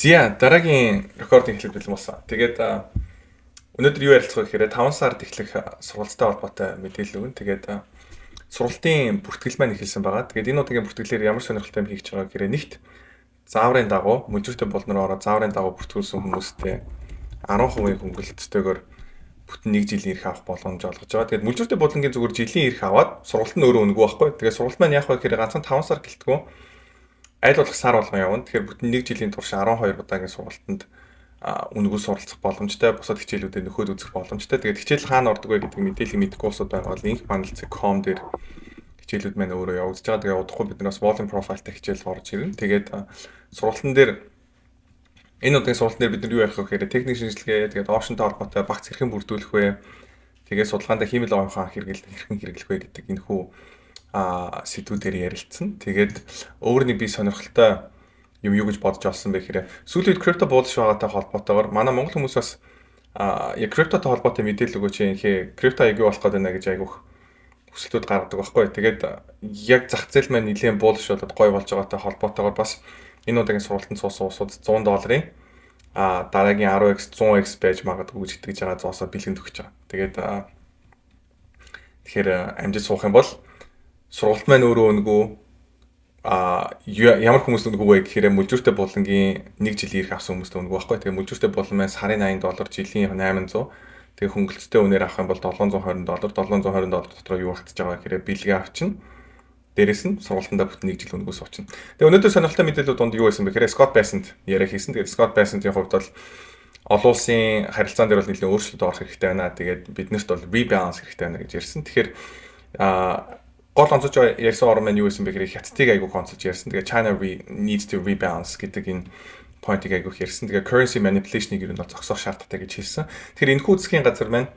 Зя, дараагийн recording эхлэх бэлэн болсон. Тэгээд өнөөдөр юу ярилцах вэ гэхээр 5 сард эхлэх сургалттай холбоотой мэдээлэл өгнө. Тэгээд сургалтын бүртгэл маань эхэлсэн байгаа. Тэгээд энэ удаагийн бүртгэлээр ямар сонирхолтой юм хийж байгаа гэхээр нэгт зааврын дагуу мөлжүүртэй болноор ороо зааврын дагуу бүртгүүлсэн хүмүүстэй 10% хөнгөлөлттэйгээр бүтэн нэг жилийн эрх авах боломж олгож байгаа. Тэгээд мөлжүүртэй булангийн зүгээр жилийн эрх аваад сургалт нь өөрөө үнэгүй байхгүй. Тэгээд сургалт маань яах вэ гэхээр ганцхан 5 сар гэлтгүү аль болох сар болгон явна. Тэгэхээр бүтэн нэг жилийн турш 12 удаагийн сургалтанд үнэгүй суралцах боломжтой, бусад хичээлүүдэд нөхөд үзэх боломжтой. Тэгээд хичээл хаана ордог вэ гэдэг мэдээллийг мэдэхгүй улсууд байгаа бол инх-panel.com дээр хичээлүүд маань өөрөө явагдаж байгаа. Тэгээд удахгүй бид нар бас volume profile-тай хичээл орж ирнэ. Тэгээд сургалтын дээр, энэ удаагийн сургалтын дээр бид нар юу ярих вэ гэхээр техник шинжилгээ, тэгээд option-той холбоотой багц хэрхэн бүрдүүлэх вэ? Тэгээд судалгаанд хиймэл оюун ухаан хэрхэн хэрэглэх вэ гэдэг энэхүү сэдвүүдээр ярилцсан. Тэгээд өөр нэг би сонирхолтой юм юу гэж бодож олсон бэ гэхээр сүүлийн үед крипто буулш байгаатай холбоотойгоор манай монгол хүмүүс бас яг криптотой холбоотой мэдээлэл өгөөч, инхээ крипто аягүй болох гээд байна гэж айгүйх хүсэлтүүд гаргадаг байхгүй. Тэгээд яг зах зээл маань нэлээд буулш болоод гоё болж байгаатай холбоотойгоор бас энэ удаагийн сургалтанд суусан улсууд 100 долларын дараагийн 10x, 100x байж магадгүй гэж итгэж байгаа зоосоо бэлэн өгч байгаа. Тэгээд тэгэхээр амжиж суух юм бол сургалт маань өөрөө үнэгүй. Ямар хүмүүс үнэгүй вэ гэхээр мөлжүүртэй булангийн нэг жилийн эрх авсан хүмүүст үнэгүй байхгүй. Тэгээ мөлжүүртэй булан маань сарын 80 доллар, жилийн 800. Тэгээ хөнгөлөлттэй үнээр авах юм бол 720 доллар, 720 доллар дотор юу хатж байгаа гэхээр бэлгээ авчна. Дээрээс нь сургалтандаа бүтэн нэг жил үнэгүй суучна. Тэгээ өнөөдөр сонирхолтой мэдээлүүд донд юу байсан бэ гэхээр Scott Bessent яриа хийсэн. Тэгээд Scott Bessent-ийн хувьд бол олон улсын харилцаан дээр бол нэлээд өөрчлөлт орох хэрэгтэй байна. Тэгээд биднэрт бол rebalance хэрэгтэй байна гэж ярьсан. Тэгэхээр гол онцолж ярьсан орн маань юу байсан бэ гэхээр Хятадыг айгүйх онцолж ярьсан. Тэгээ China needs to rebalance гэдэг энэ point-ыг айгүйх ярьсан. Тэгээ currency manipulation-ыг ер нь бол зогсоох шаардлагатай гэж хэлсэн. Тэгэхээр энэхүү засгийн газар маань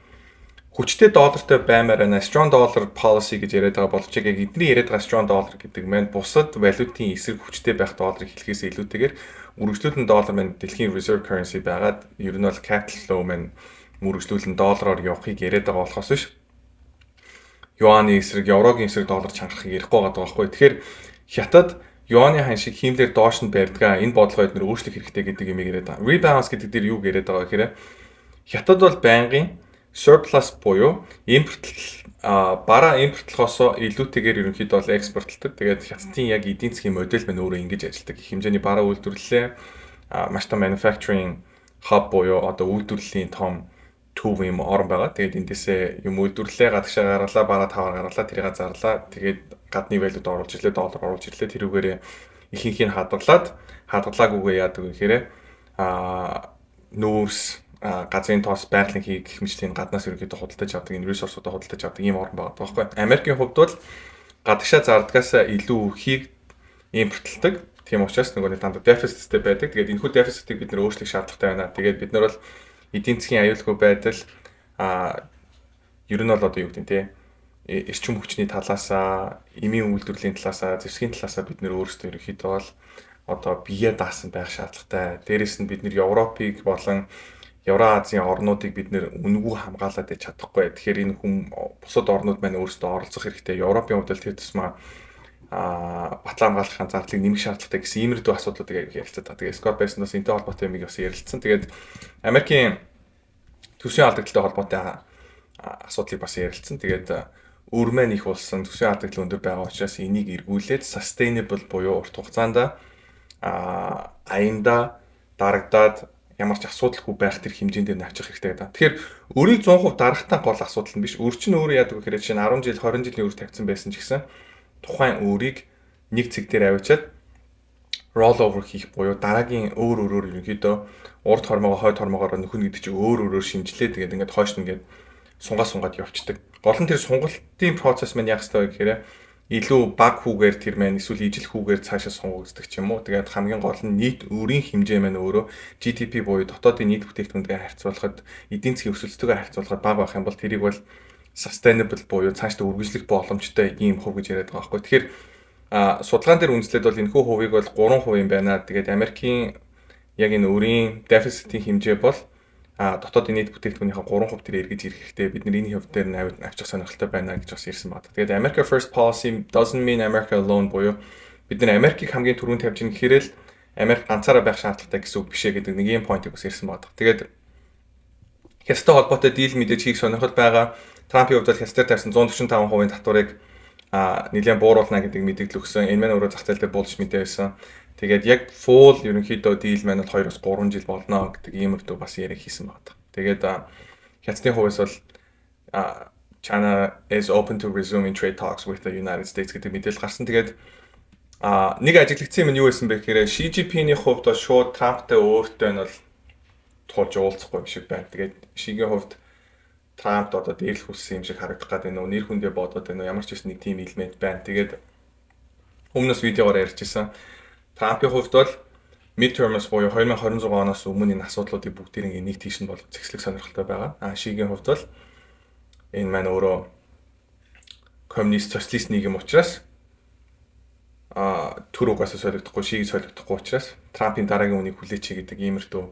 хүчтэй доллартай баймаар байна. Strong dollar policy гэж яриад байгаа боловч яг эдний яриад байгаа strong dollar гэдэг маань бусад валютын эсрэг хүчтэй байх долларыг хэлэхээс илүүтэйгээр үргэлжлүүлэн доллар маань дэлхийн reserve currency байгаад ер нь бол capital flow маань үргэлжлүүлэн доллараар явахыг яриад байгаа болохоос биш, юаны эсрэг, еврогийн эсрэг доллар чангарахыг ярихгүй байгаа байхгүй. Тэгэхээр Хятад юаны ханшийг хиймлээр доош нь барьдгаа, энэ бодлогоо эднэр өөрчлөх хэрэгтэй гэдэг юм яриад байгаа. Rebalance гэдэг дээр юу яриад байгаа гэхээр Хятад бол байнгын surplus буюу импорт, бараа импортлохоосоо илүүтэйгээр ерөнхийдөө бол экспортлдог. Тэгээд Хятадын яг эдийн засгийн модель маань өөрөө ингэж ажилладаг. Их хэмжээний бараа үйлдвэрлэлээ, маш том manufacturing hub буюу одоо үйлдвэрлэлийн том төв юм орн байгаа. Тэгээд эндээсээ юм үйлдвэрлэлээ гадагшаа гаргалаа, бараа тавар гаргалаа, тэрийг зарлаа. Тэгээд гадны валют оруулж ирлээ, доллар оруулж ирлээ. Тэрүүгээрээ ихэнхийг хадгалаад, хадгалаагүйгээ яадаг вэ гэхээр нүүрс, газрын тоос, байгалийн хий гэх мэтийн гаднаас ерөнхийдөө худалдаж авдаг, энэ ресурсуудаа худалдаж авдаг ийм орн байгаа байхгүй. Америкийн хувьд бол гадагшаа зардгаас илүү ихийг импортлдог. Тийм учраас нөгөө нэг дандаа дефициттэй байдаг. Тэгээд энэхүү дефицитийг бид нэр өөрчлөх шаардлагатай байна. Тэгээд бид нар бол эдийн засгийн аюулгүй байдал, ер нь бол одоо юу гэдэг нь те, эрчим хүчний талаасаа, эмийн үйлдвэрлэлийн талаасаа, зэвсгийн талаасаа бид нэр өөрсдөө ерөнхийдөө бол одоо бие даасан байх шаардлагатай. Дээрээс нь бид нэр Европыг болон Евроазийн орнуудыг бид нэр үнэгүй хамгаалаад байж чадахгүй. Тэгэхээр энэ хүм бусад орнууд маань өөрсдөө оролцох хэрэгтэй. Европын хувьд бол тэр тусмаа батлан хамгаалахын зардлыг нэмэх шаардлагатай гэсэн иймэрхүү асуудлуудыг ярилцаад байгаа. Тэгээд Scott Bessent бас энэтэй холбоотой юмыг бас ярилцсан. Тэгээд Америкийн төсвийн алдагдaltaй холбоотой асуудлыг бас ярилцсан. Тэгээд өр маань их болсон, төсвийн алдагдал өндөр байгаа учраас энийг эргүүлээд sustainable буюу урт хугацаанд аяндаа дарагдаад ямар ч асуудалгүй байх тэр хэмжээнд дээр авчих хэрэгтэй гэдэг. Тэгэхээр өрийг 100% дарахтаа гол асуудал нь биш. Өр чинь өөрөө яадаг вэ гэхээр жишээ нь 10 жил, 20 жилийн өр тавьсан байсан ч гэсэн тухайн өрийг нэг цэг дээр авчиад roll over хийх буюу дараагийн өөр өөрөөр ерөнхийдөө урд хормогоо хойд хормогоороо нөхөн гэдэг чинь өөр өөрөөр шинжилээ, тэгээд ингээд хойш нь ингээд сунгаа сунгаад явцдаг. Гол нь тэр сунгалтын процесс маань яах ёстой вэ гэхээр илүү бага хүүгээр тэр маань эсвэл ижил хүүгээр цаашаа сунгагддаг ч юм уу. Тэгээд хамгийн гол нь нийт өрийн хэмжээ маань өөрөө GDP буюу дотоодын нийт бүтээгдэхүүнтэй харьцуулахад, эдийн засгийн өсөлттэйгээ харьцуулахад бага байх юм бол тэрийг бол sustainable буюу цаашдаа үргэлжлэх боломжтой ийм хувь гэж яриад байгаа байхгүй. Тэгэхээр судалгаан дээр үндэслээд бол энэхүү хувийг бол 3% юм байна. Тэгээд Америкийн яг энэ өрийн дефицитийн хэмжээ бол дотоодын нийт бүтээгдэхүүнийхээ 3% дээр эргэж ирэх хэрэгтэй. Бид нар энэ хувь дээр нь авчих сонирхолтой байна гэж бас ирсэн байна. Тэгээд America First policy doesn't mean America alone буюу бид нар Америкийг хамгийн түрүүнд тавьж ийн гэхээр л Америк ганцаараа байх шаардлагатай гэсэн үг биш ээ гэдэг нэг ийм point ыг бас ирсэн байдаг. Тэгээд Хятадтай холбоотой deal мэдээж хийх сонирхол байгаа. Трампын хувьд бол Хятадаар тавьсан 145% татварыг нэлээд бууруулна гэдэг мэдээлэл өгсөн. Энэ маань өөрөө зах зээл дээр буулж мэдээ байсан. Тэгээд яг full ерөнхийдөө deal маань бол 2-3 жил болно гэдэг иймэрдүү бас яриа хийсэн байна. Тэгээд Хятадын хувьд бол "China is open to resuming trade talks with the United States" гэдэг мэдээлэл гарсан. Тэгээд нэг ажиглагдсан юм нь юу байсан бэ гэхээр Xi Jinping-ийн хувьд бол шууд Трамптай өөртөө нь бол тулж уулзахгүй юм шиг байна. Тэгээд Шигийн хувьд Трампд одоо дээрлэх хүссэн юм шиг харагдах гэдэг нөө нэр хүндээ бодоод байна уу, ямар ч гэсэн нэг тийм элемент байна. Тэгээд өмнөөс видеогоор ярьжсэн. Трампын хувьд бол midterms буюу 2026 оноос өмнө энэ асуудлуудыг бүгдийг нэг тийш нь бол зэгслэх сонирхолтой байгаа. Шигийн хувьд бол энэ маань өөрөө коммунист социалист нийгэм учраас төр угаасаа солигдохгүй, Шигийг солигдохгүй учраас Трампын дараагийн үнийг хүлээч гэдэг иймэрдүү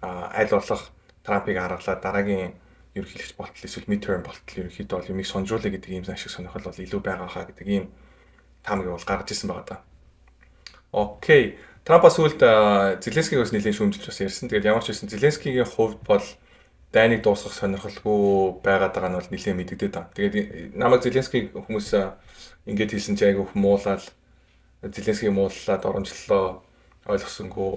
аль болох Трампыг аргалаад дараагийн ерөнхийлөгч болтол эсвэл midterm болтол ерөнхийдөө бол юмыг сонжруулъя гэдэг ийм ашиг сонирхол бол илүү байгаа хаа гэдэг ийм таамаг бол гаргаж ирсэн байгаа даа. Okay. Трамп бас сүүлд Зеленскийг бас нэлээд шүүмжилж бас ярьсан. Тэгээд ямар ч байсан Зеленскигийн хувьд бол дайныг дуусгах сонирхолгүй байгаад байгаа нь бол нэлээд мэдэгдээд байгаа. Тэгээд намайг Зеленскийг хүмүүс ингэж хэлсэн чи айгүйх муулаад, Зеленскийг мууллаад оромжлолоо, ойлгосонгүй,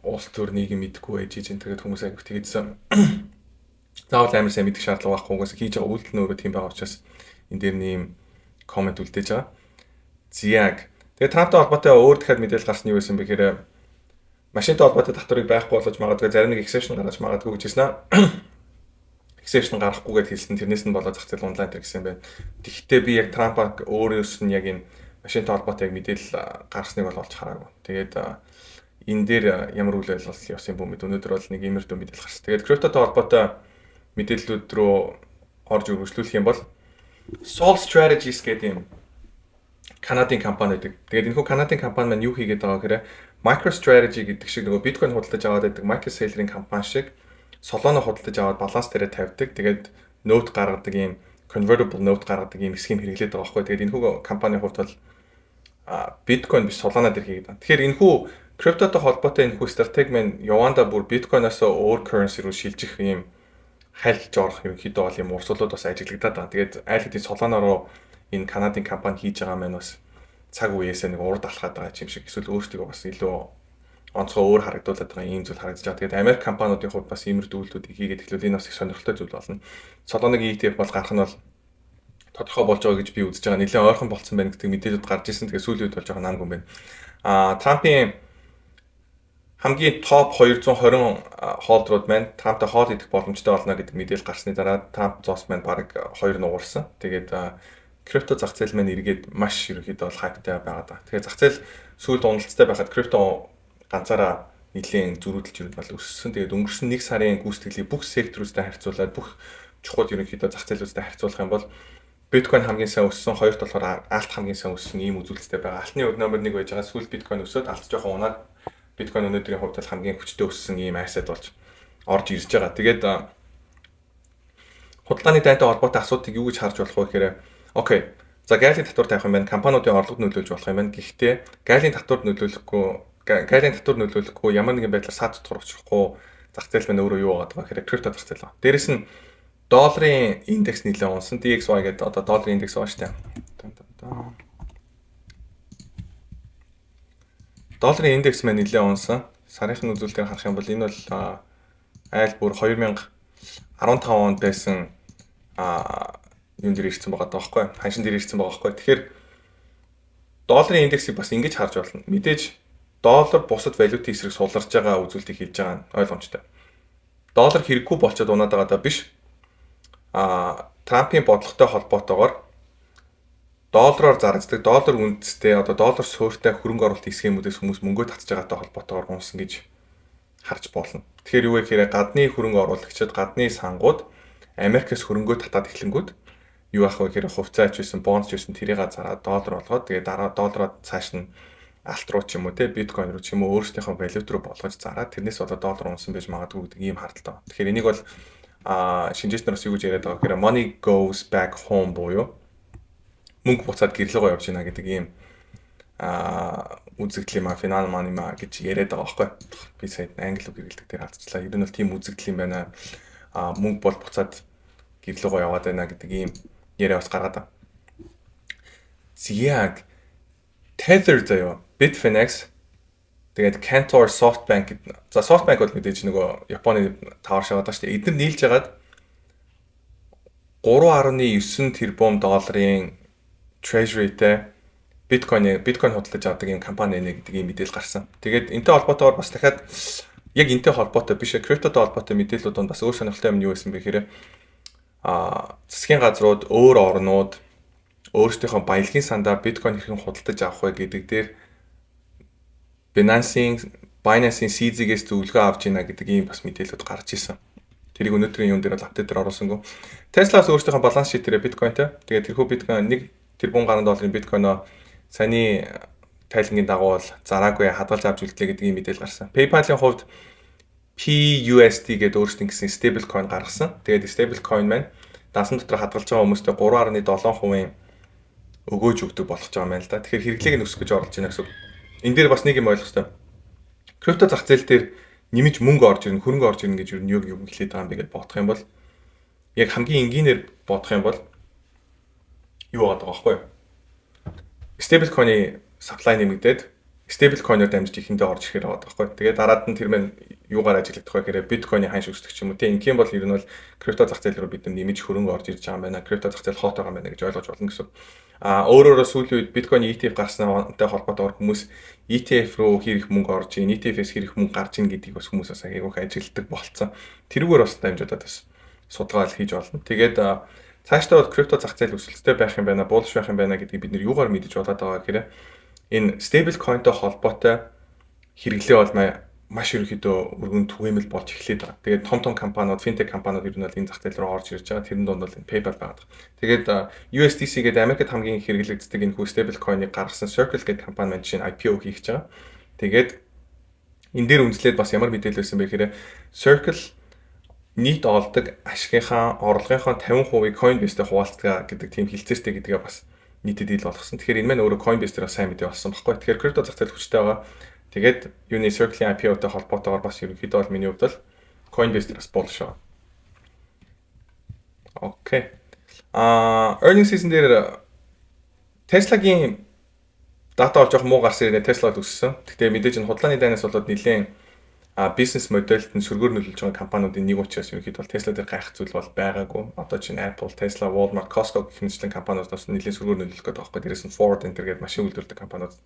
улс төр нийгэм мэдгүй байж ижин, тэгээд хүмүүс айгүйх тэгээдсэн. Заавал амар сайн мэдэх шаардлага байхгүй, угаасаа хийж байгаа үйлдэл нь өөрөө тийм байгаа учраас энэ дээр нэм comment үлдээж байгаа. Зяг. Тэгээд Трамптай холбоотой өөр дахиад мэдээлэл гарсан юу байсан бэ гэхээр машинтай холбоотой татварыг байхгүй болгож магадгүй, зарим нэг exception гаргаж магадгүй гэж хэлсэн аа. Exception гаргахгүй гэж хэлсэн. Тэрнээс нь болоод зах зээл унлаа гэсэн юм байна. Тэгэхдээ би яг Трамп өөрөөс нь яг энэ машинтай холбоотой яг мэдээлэл гаргасныг бол олж хараагүй. Тэгээд энэ дээр ямар үйл явдал явсан юм бүү мэд, өнөөдөр бол нэг иймэрдүү мэдээлэл гарсан. Тэгээд криптотой холбоотой мэдээллүүд рүү орж өргөжлүүлэх юм бол Sol Strategies гэдэг юм Канадын компани байдаг. Тэгээд энэхүү Канадын компани маань юу хийгээд байгаа гэхээр MicroStrategy гэдэг шиг нөгөө биткойн худалдаж аваад байдаг Michael Saylor-ын компани шиг Solana худалдаж аваад баланс дээрээ тавьдаг. Тэгээд note гаргадаг, ийм convertible note гаргадаг ийм схем хэрэглээд байгаа байхгүй. Тэгээд энэхүү компанийн хувьд бол биткойн биш, Solana дээр хийгээд байгаа. Тэгэхээр энэхүү криптотой холбоотой энэхүү стратеги маань явандаа бүр биткойноос өөр currency руу шилжих ийм хайлж орох ерөнхийдөө бол ийм урсгалууд бас ажиглагдаад байгаа. Тэгээд аль хэдийн Solana руу энэ Канадын компани хийж байгаа маань бас цаг үеэсээ нэг урд алхаад байгаа юм шиг, эсвэл өөрсдөө бас илүү онцгой өөр харагдуулаад байгаа ийм зүйл харагдаж байгаа. Тэгээд Америк компаниудын хувьд бас иймэрдүү үйлдэлүүдийг хийгээд эхлүүл энэ бас их сонирхолтой зүйл болно. Solana-гийн ETF бол гарах нь бол тодорхой болж байгаа гэж би үзэж байгаа. Нэлээд ойрхон болцсон байна гэдэг мэдээлэлд гарч ирсэн. Тэгээд сүүлийн үед бол жоохон намгүй юм байна. Трампын хамгийн топ 220 holder ууд маань Трамптай хоол идэх боломжтой болно гэдэг мэдээлэл гарсны дараа Трамп зоос маань бараг 2 нугарсан. Тэгээд крипто зах зээл маань эргээд маш ерөнхийдөө бол hype тай байгаа даа. Тэгэхээр зах зээл сүүлд уналттай байхад крипто ганцаараа нэлийн зөрүүдэлж ер нь бол өссөн. Тэгээд өнгөрсөн нэг сарын гүйцэтгэлийг бүх секторуудтай харьцуулаад, бүх чухал ерөнхийдөө зах зээлүүдтэй харьцуулах юм бол биткойн хамгийн сайн өссөн, хоёрт болохоор алт хамгийн сайн өссөн ийм үзүүлэлттэй байгаа. Алтны хувьд номер 1 байж байгаа. Сүүлд биткойн өсөөд алт жоохон унаад, биткойн өнөөдрийн хувьд бол хамгийн хүчтэй өссөн ийм asset болж орж ирж байгаа. Тэгээд худалдааны дайнтай холбоотой асуудлыг юу гэж харж болох вэ гэхээр okay. За, гайлын татвар тавих юм байна. Компаниудын орлогод нөлөөлж болох юм байна. Гэхдээ гайлын татвар нөлөөлөхгүй, ямар нэгэн байдлаар саад дотор учрахгүй зах зээл маань өөрөө юу байгаа гэхээр крипто зах зээл байна. Дээрэс нь долларын индекс нэлээд унсан. DXY гэдэг одоо долларын индекс байгаа шүү дээ. Долларын индекс маань нэлээд унсан. Сарынхын үзүүлэлтээр харах юм бол энэ бол айл бүр 2015 онд байсан юун дээр ирсэн байгаа даа байхгүй. Ханшин дээр ирсэн байгаа байхгүй. Тэгэхээр долларын индексийг бас ингэж харж болно. Мэдээж доллар бусад валютын эсрэг суларж байгаа үзүүлэлтийг хэлж байгаа нь ойлгомжтой. Доллар хэрэггүй болчиход унаад байгаа даа биш. Трампын бодлоготой холбоотойгоор доллараар зарагддаг, доллар үндэстэй, одоо доллар суурьтай хөрөнгө оруулалт схемүүдээс хүмүүс мөнгөө татж байгаатай холбоотойгоор унсан гэж харж болно. Тэгэхээр юу вэ гэхээр гадны хөрөнгө оруулагчид, гадны сангууд Америкээс хөрөнгөө татаад эхлэнгүүд юу ах вэ гэхээр хувьцаач байсан, бонд ч байсан тэрийг зараад доллар болгоод, тэгээд дараа доллараар цааш нь алт руу ч юм уу те, биткойн руу ч юм уу, өөрсдийнхөө валют руу болгож зараад, тэрнээс болоод доллар унсан байж магадгүй гэдэг ийм харалттай. Тэгэхээр энийг бол шинжээч нар бас юу гэж яриад байгаа гэхээр money goes back home буюу мөнгө буцаад гэрлөөгөө явж байна гэдэг ийм үзэгдэл юм а, phenomenon юм а гэж яриад байгаа байхгүй. Би сая англи үг хэрэглэдэг дээр алдчихлаа. Ер нь бол тийм үзэгдэл юм байна. Мөнгө бол буцаад гэр лүүгээ яваад байна гэдэг ийм яриа бас гаргаад байгаа. Яг Tether заяа, Bitfinex, тэгээд Cantor, SoftBank. За, SoftBank бол мэдээж нөгөө Японы тавар шиг байгаа шүү дээ. Эдгээр нийлж хагаад 3.9 тэрбум долларын treasury-тэй биткойн худалдаж авдаг юм компани нэ гэдэг ийм мэдээлэл гарсан. Тэгээд энтэй холбоотойгоор бас дахиад, яг энтэй холбоотой биш, криптотой холбоотой мэдээллүүд донд бас өөр сонирхолтой юм юу байсан бэ гэхээр засгийн газрууд, өөр орнууд өөрсдийнхөө баялагын сандаа биткойн хэрхэн худалдаж авах вэ гэдэг дээр Binance-ийн CZ-гээс зөвлөгөө авч ийна гэдэг ийм бас мэдээлэлүүд гарч исэн. Тэрийг өнөөдрийн юм дээр бол update дээр оруулсангүй. Tesla-с өөрсдийнхөө balance sheet дээр биткойнтой. Тэгээд тэрхүү биткойн 1 тэрбум гаруй долларын биткойноо саяны тайлангийн дагуу бол зараагүй, хадгалж авч үлдлээ гэдэг ийм мэдээлэл гарсан. PayPal-ын хувьд PUSD гэдэг өөрсдийн гэсэн stable coin гаргасан. Тэгээд stable coin маань дансн дотор хадгалж байгаа хүмүүстээ 3.7% өгөөж өгдөг болгож байгаа юм байна л да. Тэгэхээр хэрэглээг нь өсгөх гэж оролж байна гэсэн үг. Энэ дээр бас нэг юм ойлгох хэрэгтэй. Крипто зах зээл дээр нэмж мөнгө орж ирнэ, хөрөнгө орж ирнэ гэж юу юм юм хэлээд байгаа юм бэ гэж бодох юм бол, яг хамгийн энгийнээр бодох юм бол юу байгаа байхгүй юу? Stable coin-ы supply нэмэгдээд, stable coin-оор дамжиж ихэндээ орж ирэхээр байгаа байхгүй. Тэгээд дараад нь тэр мэн юугаар ажиглагдах вэ гэхээр биткойны ханш өсдөг ч юм уу. Тийм юм бол ер нь бол крипто зах зээл рүү бид нар нэмж хөрөнгө орж ирж байгаа юм байна. Крипто зах зээл hot байгаа юм байна гэж ойлгож болно гэсэн. Өөрөөрөө сүүлийн үед биткойн ETF гарснаатай холбоотойгоор хүмүүс ETF руу хэр их мөнгө орж ийн, ETF-ээс хэр их мөнгө гарч ийн гэдгийг бас хүмүүс бас айгүйх ажигладаг болцсон. Тэрүүгээр бас дамжуулаад бас судалгаа хийж болно. Тэгээд цаашдаа бол крипто зах зээл өсөлттэй байх юм байна, bullish байх юм байна гэдгийг бид нэр юугаар мэдэж болоод байгаа гэхээр энэ stable coin-той холбоотой хэрэглээ бол маш ерөнхийдөө өргөн түгээмэл болж эхлээд байгаа. Тэгээд том том компаниуд, финтек компаниуд ер нь бол энэ зах зээл рүү орж ирж байгаа. Тэрэн дунд бол энэ PayPal байгаа. Тэгээд USDC гэдэг Америкт хамгийн их хэрэглэгддэг энэ хүү stable coin-ыг гаргасан Circle гэдэг компани маань жишээ нь IPO хийх гэж байгаа. Тэгээд энэ дээр үндэслээд бас ямар мэдээлэл байсан бэ гэхээр Circle нийт олдог ашигынхаа, орлогынхаа 50%-ийг Coinbase-тэй хуваалцдаг гэдэг тийм хэлцээртэй гэдгээ бас нийтэд ил болгосон. Тэгэхээр энэ маань өөрөө Coinbase дээр бас сайн мэдээ болсон баггүй. Тэгэхээр крипто зах зээл хүчтэй байгаа. Тэгээд юуны Circle-ийн IPO-тай холбоотойгоор бас ерөнхийдөө бол миний хувьд бол Coinbase дээр бас bullish байгаа. Окей. Earning season дээр Tesla-гийн дата бол жоох муу гарсан ирнэ, Tesla бол өссөн. Гэхдээ мэдээж энэ худлааны дайнаас болоод нэлээд бизнес модельд нь сөргөөр нөлөөлж байгаа компаниудын нэг учраас ерөнхийдөө бол Tesla дээр гайхах зүйл бол байгаагүй. Одоо чинь Apple, Tesla, Walmart, Costco гэх мэтчлэн компаниуд бас нэлээд сөргөөр нөлөөлөх гэдэг байгаа байхгүй. Дээрээс нь Ford энэ гэдэг машин үйлдвэрлэдэг компаниуд.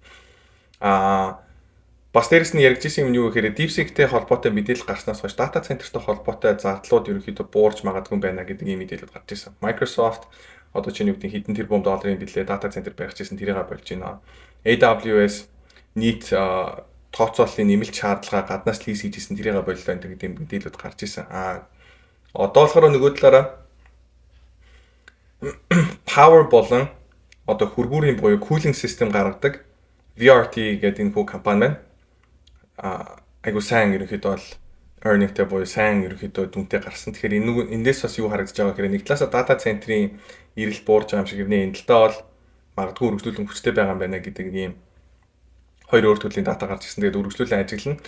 Бас дээрэс нь яригдчихсэн юм нь юу гэхээр DeepSeek-тэй холбоотой мэдээлэл гарснаас хойш data center-тэй холбоотой зардлууд ерөнхийдөө буурч магадгүй байна гэдэг ийм мэдээлэл гарч ирсэн. Microsoft одоо чинь юу гэдэг, хэдэн тэрбум долларын билээ data center барих гэсэн, тэрийг болж байна. AWS нийт тооцооллын нэмэлт шаардлага гаднаас lease хийжсэн, тэрийг боллоо энэ гэдэг мэдээлэлүүд гарч ирсэн. Одоо болохоор нөгөө талаараа power болон одоо хөргүүрийн буюу cooling system гаргадаг VRT гэдэг энэ хүү компани байна. Айгу сайн ерөнхийдөө бол earning-тэй буюу сайн ерөнхийдөө дүнтэй гарсан. Тэгэхээр энэ эндээс бас юу харагдаж байгаа гэхээр нэг талаасаа data center-ийн эрэлт буурж байгаа юм шиг ирнэ. Энэ талдаа бол магадгүй үргэлжлүүлэн хүчтэй байгаа юм байна гэдэг ийм хоёр өөр төрлийн дата гарч ирсэн. Тэгээд үргэлжлүүлэн ажиглана.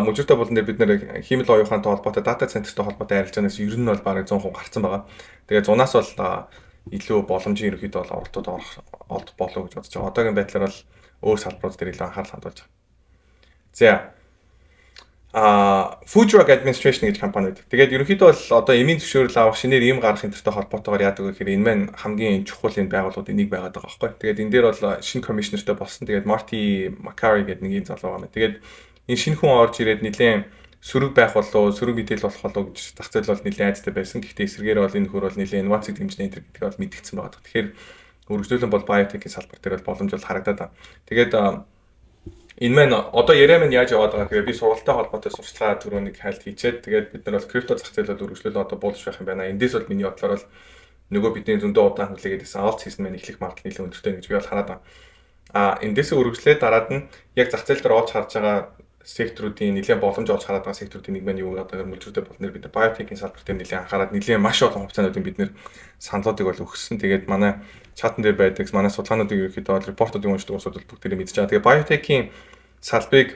Мүжиртэй болон дээр бид нэр хиймэл оюун ухаантай холбоотой, data center-тэй холбоотой арилжаанаас ер нь бол бараг 100% гарцсан байгаа. Тэгээд зунаас бол илүү боломжийн ерөнхийдөө бол оролтууд орох олдох болов гэж бодож байгаа. Одоогийн байдлаар бол өөр салбарууд дээр илүү анхаарал хандуулж байгаа. За, Food Drug Administration гэж компани байдаг. Тэгээд ерөнхийдөө бол одоо эмийн зөвшөөрөл авах, шинээр эм гаргах энтертэй холбоотойгоор яадаг вэ гэхээр энэ маань хамгийн чухал энэ байгууллагуудын нэг байгаад байгаа байхгүй. Тэгээд энэ дээр бол шинэ commissioner-тэй болсон. Тэгээд Marty Makary гэдэг нэг юм залуу байгаа юм. Тэгээд энэ шинэ хүн орж ирээд нэлээд сөрөг байх болов, сөрөг мэдээлэл болох болов гэж зах зээл бол нэлээд айцтай байсан. Гэхдээ эсрэгээр бол энэ хөр бол нэлээд инновацийг дэмжнэ энэ гэдгийг бол мэдгдсэн байгаа. Тэгэхээр үргэлжлүүлэн бол biotech-ийн салбар дээр бол боломж бол харагдаад байна. Тэгээд энэ маань одоо яриа маань яаж яваад байгаа гэхээр би сургалттай холбоотой сурчлагаа түрүү нэг хайлт хийчээд, тэгээд бид нар бол крипто зах зээл бол үргэлжлүүл одоо bullish байх юм байна. Эндээс бол миний бодлоор бол нөгөө бидний зөндөө удаан хүлээгээд байсан alt season маань эхлэх магадлал нэлээд өндөртэй гэж би бол хараад байна. Эндээсээ үргэлжлээд дараад нь яг зах зээл дээр олж харж байгаа секторуудын, нэлээд боломж олж хараад байгаа секторуудын нэг маань юу гэдэг вэ? Мүлжүүртэй болноор бид нар biotech ийн салбар дээр нэлээд анхаарат, нэлээд маш олон хувьцаануудын бид нэр саналуудыг бол өгсөн. Тэгээд манай чатан дээр байдаг манай судалгаануудыг ерөнхийдөө бол report уудыг уншдаг улсууд бол бүгдээрээ мэдж байгаа. Тэгээд biotech ийн салбарыг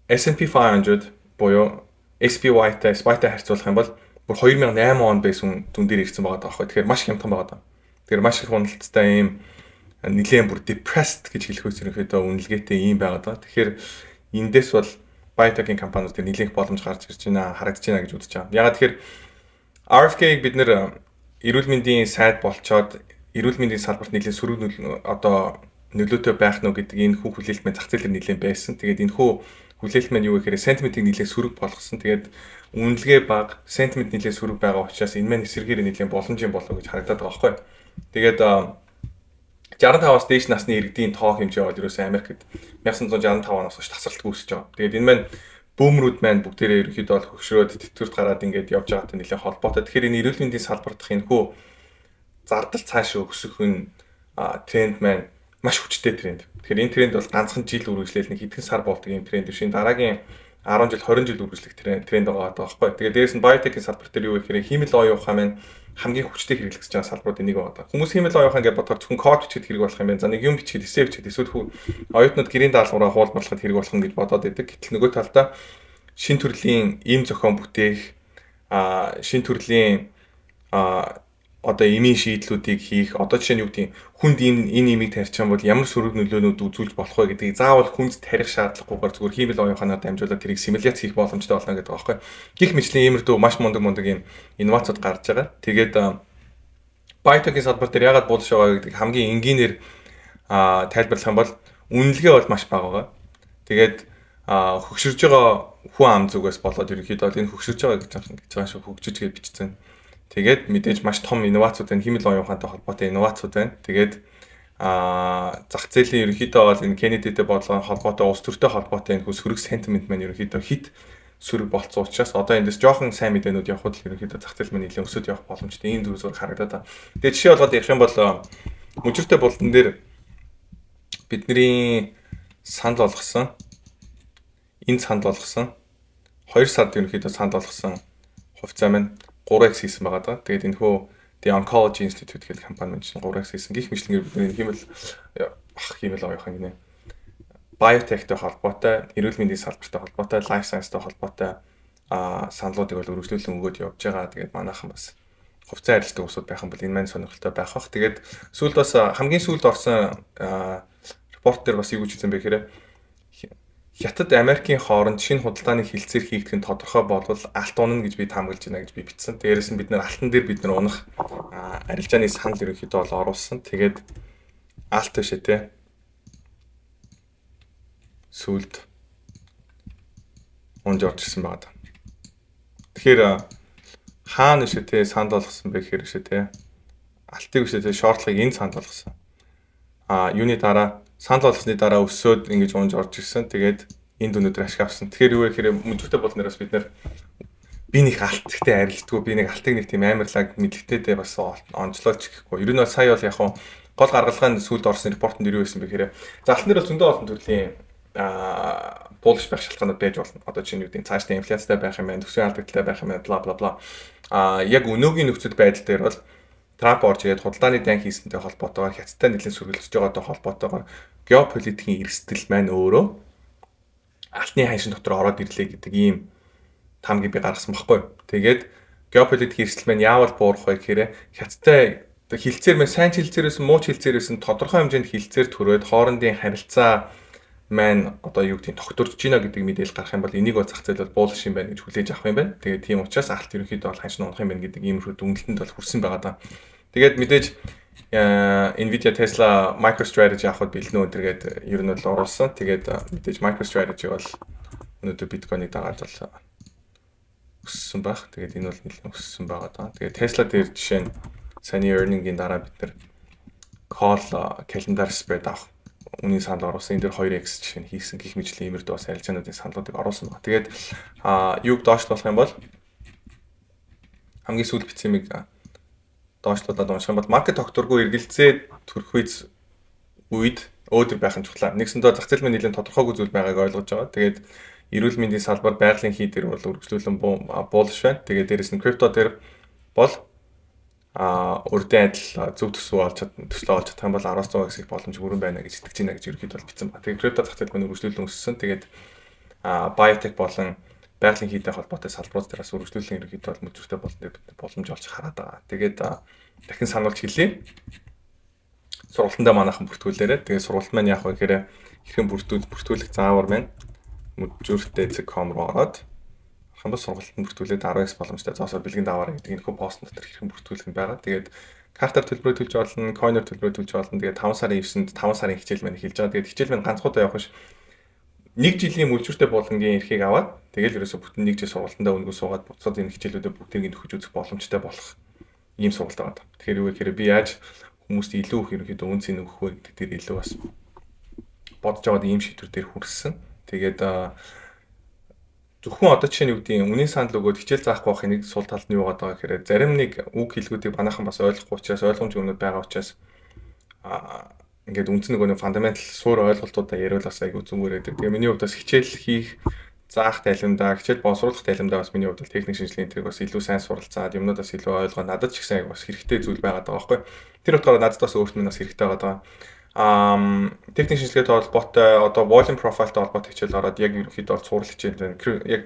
S&P 500 буюу SPY-тай SPY-тай харьцуулах юм бол бүр 2008 онд байсан дүн дээр ирсэн байгаа даахгүй. Тэгэхээр маш хямдхан байгаа даа. Тэгэхээр маш их уналттай, ийм нэлээд бүр depressed гэж хэлэх үс ерөнхийдөө үнэлгээтэй ийм байгаа даа. Тэгэхээр эндээс бол biotech-ийн компаниуд дээр нэлээх боломж гарч ирж байна, харагдаж байна гэж үзэж байгаа. Ягаад тэгэхээр RFK-г бид нэр эрүүл мэндийн сайд болчоод эрүүл мэндийн салбарт нэлээд сөрөг одоо нөлөөтэй байх нь гэдэг энэ хүү хүлээлт маань зах зээлээр нэлээд байсан. Тэгээд энэ хүү хүлээлт маань юу гэхээр sentiment ийг нэлээд сөрөг болгосон. Тэгээд үнэлгээ бага, sentiment нэлээд сөрөг байгаа учраас энэ маань эсрэгээр нэлээд боломжийн болов гэж харагдаад байгаа байхгүй. Тэгээд 65-аас дээш насны иргэдийн тоо хэмжээ бол ерөөсөө Америкт 1965 оноос хойш тасралтгүй өсөж байгаа. Тэгээд энэ маань boomer үүд маань бүгдээрээ ерөнхийдөө бол хөгшрөөд, тэтгэврт гараад ингээд явж байгаатай нэлээд холбоотой. Тэгэхээр энэ эрүүл мэндийн салбар дахь энэ хүү зардал цааш өсөх нь тренд маань маш хүчтэй тренд. Тэгэхээр энэ тренд бол ганцхан жил үргэлжлээл нэг хэдхэн сар болдог юм тренд биш. Энэ дараагийн 10 жил, 20 жил үргэлжлэх тренд байгаа байхгүй. Тэгээд дээрэс нь biotech ийн салбар дээр юу гэхээр хиймэл оюун ухаан маань хамгийн хүчтэй хэрэглэгдэж байгаа салбаруудын нэг байгаа. Хүмүүс хиймэл оюун ухаан гэж бодохоор зөвхөн код бичихэд хэрэг болох юм байна. За, нэг юм бичихэд, эссе бичихэд, эсвэл оюутнууд гэрийн даалгавраа хуулбарлахад хэрэг болох юм гэж бодоод байдаг. Гэтэл нөгөө талдаа шин төрлийн эм зохион бүтээх, шин төрлийн одоо эмийн шийдлүүдийг хийх, одоо жишээ нь юу гэдгийг, хүнд ийм энэ эмийг тарьчих юм бол ямар сөрөг нөлөөнүүд үзүүлж болох вэ гэдгийг заавал хүнд тарих шаардлагагүйгээр зүгээр хиймэл оюун ухаанаар дамжуулаад тэрийг симуляц хийх боломжтой болно гэдэг байгаа байхгүй. Гэх мэтчилэн иймэрдүү маш мундаг мундаг юм инновацууд гарч байгаа. Тэгээд biotech ийн салбар дээр яагаад bullish байгаа гэдгийг хамгийн энгийнээр тайлбарлах юм бол үнэлгээ бол маш бага байгаа. Тэгээд хөгшөрж байгаа хүн ам зүгээс болоод ерөнхийдөө бол энэ хөгшөрж байгаа гэж байгаа шүү, хөгжиж гэж бичсэн. Тэгээд мэдээж маш том инновацууд байна. Хиймэл оюун ухаантай холбоотой инновацууд байна. Тэгээд зах зээлийн ерөнхийдөө бол энэ Кеннедитэй бодлогын холбоотой, улс төртэй холбоотой энэ сөрөг sentiment маань ерөнхийдөө хит сөрөг болцсон учраас одоо эндээс жоохон сайн мэдээнүүд явхад л ерөнхийдөө зах зээл маань нэлээд өсөд явах боломжтой ийм зүг зураг харагдаад байна. Тэгээд жишээ болгоод ярих юм бол мөжөртэй булан дээр бидний санал болгосон, энэ санал болгосон, 2 сард ерөнхийдөө санал болгосон хувьцаа маань 3x хийсэн байгаа даа. Тэгээд энэ хөө The Oncology Institute гэдэг компани маань чинь 3x хийсэн. Гэх мэтчилэнгээр бидний хиймэл ах хиймэл оюухан гинэ. Biotech-тэй холбоотой, эрүүл мэндийн салбартай холбоотой, life science-тай холбоотой саналуудыг бол өргөжлүүлэн өгөөд явж байгаа. Тэгээд манайхан бас хувьцаа арилждаг улсууд байх юм бол энэ маань сонирхолтой байх бах. Тэгээд сүүлд бас хамгийн сүүлд орсон report дээр бас юу гэж хэлсэн бэ гэхээр Хятад Америкийн хооронд шинэ худалдааны хэлэлцээр хийгдэх нь тодорхой болвол алт унана гэж би таамаглаж байна гэж би бичсэн. Дээрээс нь бид нэр алтан дээр бид нар унах арилжааны санал ерөнхийдөө бол оруулсан. Тэгээд алт бишээ те. Сүлд унж орж ирсэн байгаа. Тэгэхээр хаана бишээ те санд болгосон бэ гэхээр бишээ те. Алтыг бишээ те short лохыг энэ санд болгосон. Юуны дараа, санал болгосны дараа өсөөд ингэж унж орж ирсэн. Тэгээд энд өнөөдөр ашиг авсан. Тэгэхээр юу вэ гэхээр мөнжөртэй болноороос бид нэр би нэг алт гэхдээ арилждаггүй, би нэг алтыг нэг тийм амар лаг мэдлэгтэй бас онцлооч гэхгүй. Ер нь бол сая бол яг гол гаргалгаа нь сүүлд орсон report нд юу байсан бэ гэхээр за, алтан дээр бол зөндөө олон төрлийн bullish байх шалтгаанууд байж болно. Одоо чинь юу гэдэг, цаашдаа инфляцтай байх юм байна, төсвийн алдагдaltaй байх юм байна, бла бла бла. Яг өнөөгийн нөхцөл байдал дээр бол Трамп орж ирээд худалдааны дайн хийсэнтэй холбоотойгоор, Хятадтай нэлээд сөргөлдөж байгаатай холбоотойгоор геополитикийн эрсдэл маань өөрөө алтны ханшин дотор ороод ирлээ гэдэг ийм таамгийг би гаргасан баггүй. Тэгээд геополитик эрсдэл маань яавал буурах вэ гэхээр Хятадтай хилцээр маань сайн ч хилцээр байсан, муу ч хилцээр байсан, тодорхой хэмжээнд хилцээр төрөөд хоорондын харилцаа маань одоо юу гэдгийг тогтворж гинэ гэдэг мэдээлэл гарах юм бол энийг бол зах зээл бол буулш юм байна гэж хүлээж авах юм байна. Тэгээд тийм учраас алт ерөнхийдөө бол ханш унах юм байна гэдэг иймэрхүү дүгнэлтэнд бол хүрсэн байгаа даа. Тэгээд мэдээж Nvidia, Tesla, MicroStrategy авахд бэлнэ өдөргээд ер нь бол оруулсан. Тэгээд мэдээж MicroStrategy бол өнөөдөр биткойныг дагаад бол өссөн байх. Тэгээд энэ бол нэлээд өссөн байгаа даа. Тэгээд Tesla дээр жишээ нь саяны earning-ийн дараа бид нэр call calendar spread авах үнийн санал оруулсан. Энэ дээр 2x жишээ нь хийсэн гих мэтчилэн иймэрдүү бас арилжаануудын саналуудыг оруулсан байна. Тэгээд юуг доошлуулах юм бол, хамгийн сүүл бичсэн юмыг доошлуулад унших юм бол market тогтворгүй эргэлзээ төрөх үед өөдөр байх нь чухал. Нэгсэндээ зах зээл маань нэлээд тодорхойгүй зүйл байгааг ойлгож байгаа. Тэгээд эрүүл мэндийн салбар, байгалийн хий дээр бол үргэлжлүүлэн bullish байна. Тэгээд дээрэс нь крипто дээр бол урдын адил зөв төсөв олж төслөө олж чадах юм бол 10-100 их боломж бүрэн байна гэж итгэж байна гэж ерөнхийдөө бол бичсэн байна. Тэгээд крипто зах зээл маань үргэлжлүүлэн өссөн. Тэгээд biotech болон байгалийн хийтэй холбоотой салбарууд дээр бас үргэлжлүүлэн ерөнхийдөө бол мүлжвэртэй болон бид боломж олж хараад байгаа. Тэгээд дахин сануулж хэлье. Сургалтандаа манайхан бүртгүүлээрэй. Тэгээд сургалт маань яах вэ гэхээр хэрхэн бүртгүүлэх заавар маань мүлжвэртэй.com руу ороод хамбас сургалтанд бүртгүүлээд 10x боломжтой зоосоор бэлгэн даваарай гэдэг энэ хүү пост дотор хэрхэн бүртгүүлэх нь байгаа. Тэгээд картаар төлбөрөө төлж болно, coin оор төлбөрөө төлж болно. Тэгээд 5 сарын 9-нд 5 сарын хичээл маань эхэлж байгаа. Тэгээд хичээл маань ганцхуудаа явах биш. Нэг жилийн мүлжвэртэй булангийн эрхийг аваад, тэгэл ерөөсө бүтэн нэг жил сургалтандаа өнгөө суугаад буцаад энэ хичээлүүдэд бүгдийг нь нөхөж үзэх боломжтой болох ийм сургалт байгаа. Тэгэхээр юу гэхээр би яаж хүмүүст илүү их ерөнхийдөө үн цэн өгөх вэ гэдэг дээр илүү бас бодож аваад ийм шийдвэр дээр хүрсэн. Тэгээд зөвхөн одоо жишээ нь юу гэдэг нь үнийн санал өгөөд хичээл заахгүй байхын нэг сул тал нь юу байгаа гэхээр зарим нэг үг хэлгүүдийг манайхан бас ойлгохгүй учраас, ойлгомжгүй юмнууд байгаа учраас ингээд үндсэн нөгөө нэг fundamental суурь ойлголтуудаа яриул бас айгүй зүгээр байдаг. Тэгээ миний хувьд бас хичээл хийх заах танилмдаа, хичээл боловсруулах танилмдаа бас миний хувьд бол техник шинжилгээний тэрэг бас илүү сайн суралцаад, юмнуудаас илүү ойлгоо, надад ч гэсэн айгүй бас хэрэгтэй зүйл байгаад байгаа байхгүй. Тэр утгаараа надад бас өөрт минь бас хэрэгтэй байгаа даа. Техник шинжилгээтэй холбоотой, одоо volume profile-тай холбоотой хичээл ороод, яг ерөнхийдөө бол цуврал хичээл байна. Яг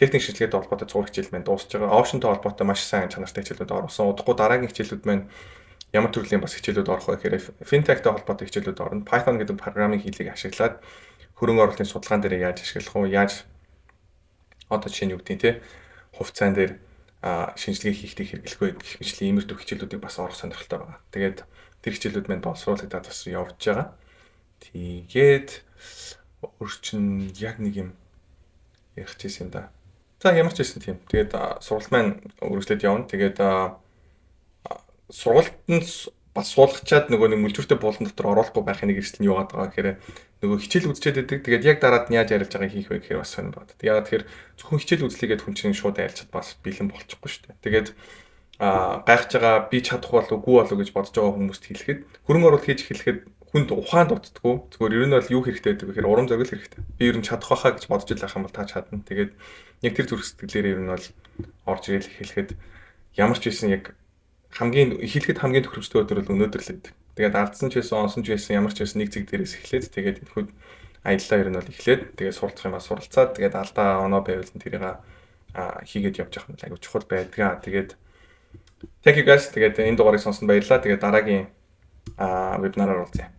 техник шинжилгээтэй холбоотой цуврал хичээл маань дуусч байгаа. Option-той холбоотой маш сайн чанартай хичээлүүд орсон. Удахгүй дараагийн хичээлүүд маань ямар төрлийн бас хичээлүүд орох вэ гэхээр fintech-тэй холбоотой хичээлүүд орно. Python гэдэг программын хэлийг ашиглаад хөрөнгө оруулалтын судалгаан дээр яаж ашиглах уу, яаж одоо жишээ нь юу гэдгийг те хувьцаан дээр шинжилгээ хийхдээ хэрэглэх вэ гэх мэтлийн иймэрхүү хичээлүүдийг бас орох сонирхолтой байгаа. Тэгээд тэр хичээлүүд маань боловсруулагдаад бас явж байгаа. Тэгээд өрчин яг нэг юм ярих чийсэн юм да. За, ямар ч байсан тийм. Тэгээд сургалт маань үргэлжлээд явна. Тэгээд сургалтанд бас суулгачаад нөгөө нэг мүлжвэртэй буулан дотор оруулахгүй байхын нэг эрсдэл нь юу байгаа гэхээр нөгөө хичээл үзчихэд байдаг. Тэгээд яг дараад нь яаж ярилж байгааг хийх вэ гэхээр бас сонир байна. Яг тэгэхээр зөвхөн хичээл үзлийгээд хүн чинь шууд арилж чад бас бэлэн болчихгүй шүү дээ. Тэгээд гайхаж байгаа, би чадах болов үгүй болов гэж бодож байгаа хүмүүст хэлэхэд, хөрөнгө оруулалт хийж эхлэхэд хүнд ухаан дутдаггүй. Зүгээр ер нь бол юу хэрэгтэй гэдэг вэ гэхээр урам зориг хэрэгтэй. Би ер нь чадах байхаа гэж бодож л байх юм бол та чадна. Тэгээд яг тэр зүрх сэтгэлээр ер нь бол орж ирэл эхлэхэд ямар ч байсан яг хамгийн эхлэхэд хамгийн тохиромжтой өдөр бол өнөөдөр л байдаг. Тэгээд алдсан ч байсан, онсон ч байсан, ямар ч байсан нэг зэг дээрээс эхлээд, тэгээд энэхүү аяллаа ер нь бол эхлээд, тэгээд суралцах юм ба суралцаад, тэгээд алдаа оноо байвал нь тэрийг хийгээд явж явах нь айгүй чухал байдгаа. Тэгээд thank you guys. Тэгээд энэ дугаарыг сонсонд баярлалаа. Тэгээд дараагийн вебинараар уулзъя.